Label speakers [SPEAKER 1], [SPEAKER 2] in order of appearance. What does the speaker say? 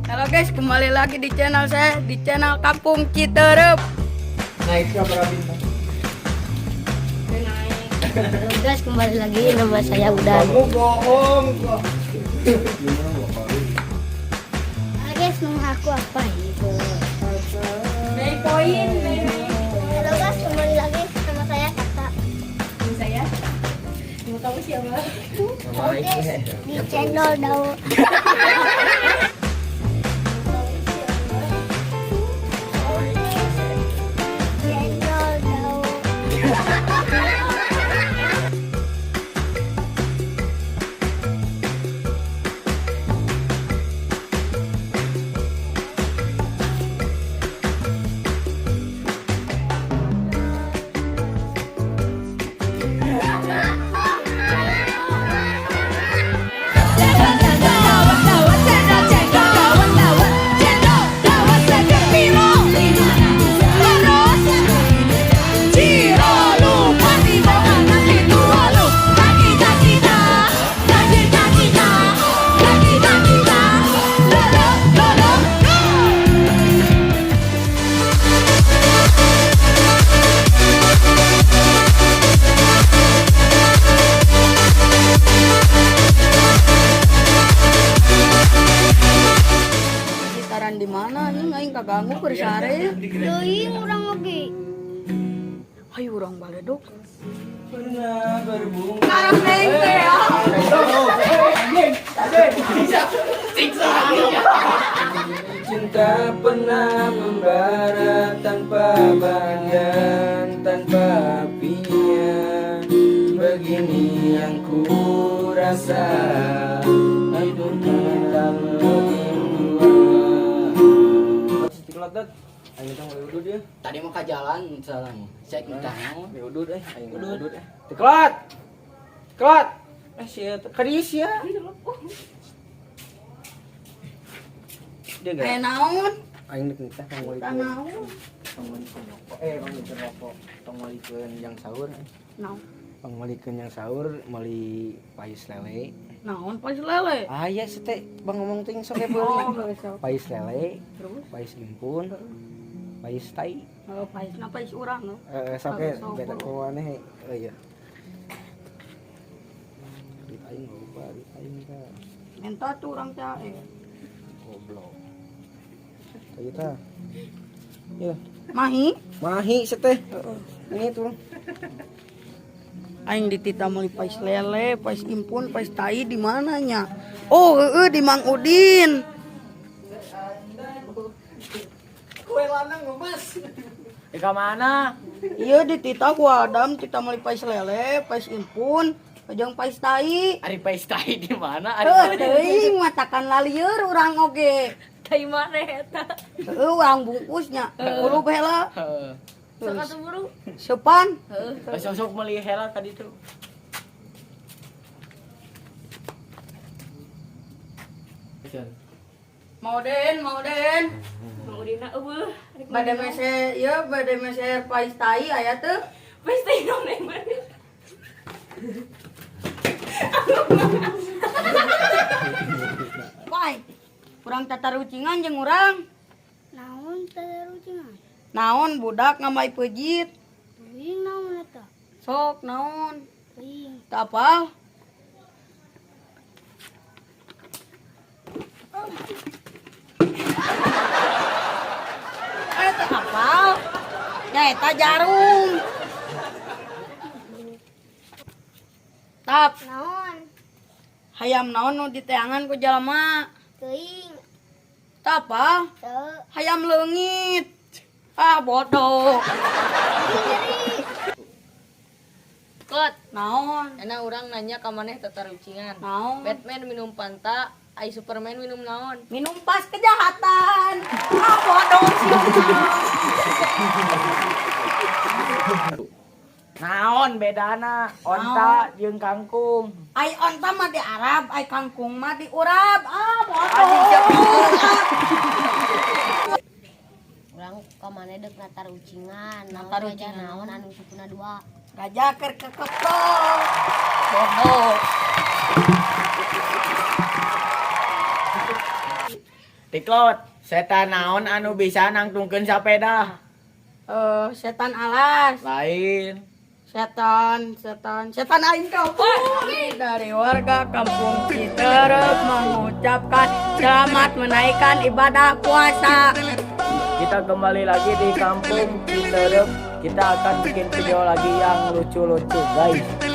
[SPEAKER 1] Halo guys, kembali lagi di channel saya, di channel Kampung Citeureup.
[SPEAKER 2] Naik ke berapa bintang?
[SPEAKER 3] Halo guys, kembali lagi nama saya Udan.
[SPEAKER 2] Kamu bohong kok.
[SPEAKER 3] Halo guys, nama aku apa itu?
[SPEAKER 4] Naik poin,
[SPEAKER 3] Halo guys, kembali lagi sama saya Tata.
[SPEAKER 4] Saya. Mau kamu siapa?
[SPEAKER 3] Halo guys, di channel Dau. Channel Dau.
[SPEAKER 1] Sekitaran di mana anjing aing kaganggu keur sare.
[SPEAKER 3] Teuing urang oge.
[SPEAKER 1] Hayu urang baledog.
[SPEAKER 2] Pernah berbunga.
[SPEAKER 1] Karang neng teh ya.
[SPEAKER 2] Cinta pernah membara tanpa badan, tanpa apinya. Begini yang ku rasa, hidup kita berdua. Aing teh mau udud ya.
[SPEAKER 5] Tadi mau ke jalan salah cek entah.
[SPEAKER 2] Mau udud eh, aing udud eh. Tekelat. Tekelat. Eh sia, ka dieu sia. Dia
[SPEAKER 1] Eh
[SPEAKER 2] gak?
[SPEAKER 1] naon?
[SPEAKER 2] Aing dek nitah
[SPEAKER 1] Tah naon?
[SPEAKER 2] Pangmalikeun rokok. Eh, pangmalikeun rokok. Pangmalikeun yang sahur.
[SPEAKER 1] Naon?
[SPEAKER 2] Pangmalikeun yang sahur meuli pais lele.
[SPEAKER 1] Naon pais lele?
[SPEAKER 2] Ah iya sete bang ngomong ting sok ya
[SPEAKER 1] Oh,
[SPEAKER 2] beuli.
[SPEAKER 1] geus.
[SPEAKER 2] Pais lele,
[SPEAKER 1] Terus?
[SPEAKER 2] Pais impun, pais tai.
[SPEAKER 1] Oh, paisna pais urang no.
[SPEAKER 2] Eh, sok ya
[SPEAKER 1] Sok.
[SPEAKER 2] beda ku aneh. Oh iya. Duit aing lupa, duit aing tah.
[SPEAKER 1] Minta tuh urang teh eh.
[SPEAKER 2] Goblok. Kayak tah. Ya,
[SPEAKER 1] Mahi,
[SPEAKER 2] mahi seteh. Ini tuh.
[SPEAKER 1] Aing dititah meuli pais lele, pais impun, pais tai di mana nya? Oh, heeh di Mang Udin.
[SPEAKER 2] Kue lanang ngemas.
[SPEAKER 5] Di mana?
[SPEAKER 1] Iya dititah ku Adam, titah meuli pais lele, pais impun, jeung pais tai.
[SPEAKER 5] Ari pais tai di mana? Ari
[SPEAKER 1] Heuh, teuing matakan lalieur urang oge.
[SPEAKER 4] Tai mana eta?
[SPEAKER 1] Heuh, urang bungkusnya. Kulub heula.
[SPEAKER 5] Heeh.
[SPEAKER 4] Sok atuh buru.
[SPEAKER 1] Sepan.
[SPEAKER 4] Heeh.
[SPEAKER 5] Sok-sok meuli heula tadi tuh.
[SPEAKER 1] Mau den, mau den.
[SPEAKER 4] Mang Udina eueuh.
[SPEAKER 1] Bade meser, ieu bade meser pais tai aya teu?
[SPEAKER 4] Pais tai naon neng mana?
[SPEAKER 1] Pai. Urang tatarucingan jeung urang.
[SPEAKER 3] Naon tarucingan?
[SPEAKER 1] Naon budak ngamai pejit.
[SPEAKER 3] Teuing naon eta?
[SPEAKER 1] Sok naon?
[SPEAKER 3] Teuing.
[SPEAKER 1] Teu apal? Eh, teu apal. Nya eta jarum. Tap,
[SPEAKER 3] Naon?
[SPEAKER 1] Hayam naon nu diteangan ku jalma?
[SPEAKER 3] Teuing.
[SPEAKER 1] Teu apal?
[SPEAKER 3] Teu.
[SPEAKER 1] Hayam leungit. Ah, bodoh.
[SPEAKER 6] Kot,
[SPEAKER 1] Naon?
[SPEAKER 6] enak urang nanya ka maneh tatarucingan.
[SPEAKER 1] Naon?
[SPEAKER 6] Batman minum Fanta, ai Superman minum naon?
[SPEAKER 1] Minum pas kejahatan. Ah, bodoh sih.
[SPEAKER 5] Naon bedana onta jeung kangkung?
[SPEAKER 1] Ai onta mah di Arab, ai kangkung mah di Urab. Ah,
[SPEAKER 5] Anjing
[SPEAKER 1] bodoh.
[SPEAKER 5] siap bingung.
[SPEAKER 3] Urang ka maneh dek natarucingan. Naon
[SPEAKER 1] Natarucingan.
[SPEAKER 3] gajah naon anu sukuna dua?
[SPEAKER 1] Gajah keur kekepok. Bodoh.
[SPEAKER 5] Tiklot, setan naon anu bisa nangtungkeun sapeda?
[SPEAKER 1] Eh, setan alas.
[SPEAKER 5] Lain.
[SPEAKER 1] Setan, setan, setan aing kampung. Dari warga Kampung Citerep mengucapkan selamat menaikkan ibadah puasa.
[SPEAKER 5] Kita kembali lagi di Kampung Citerep. Kita akan bikin video lagi yang lucu-lucu, guys.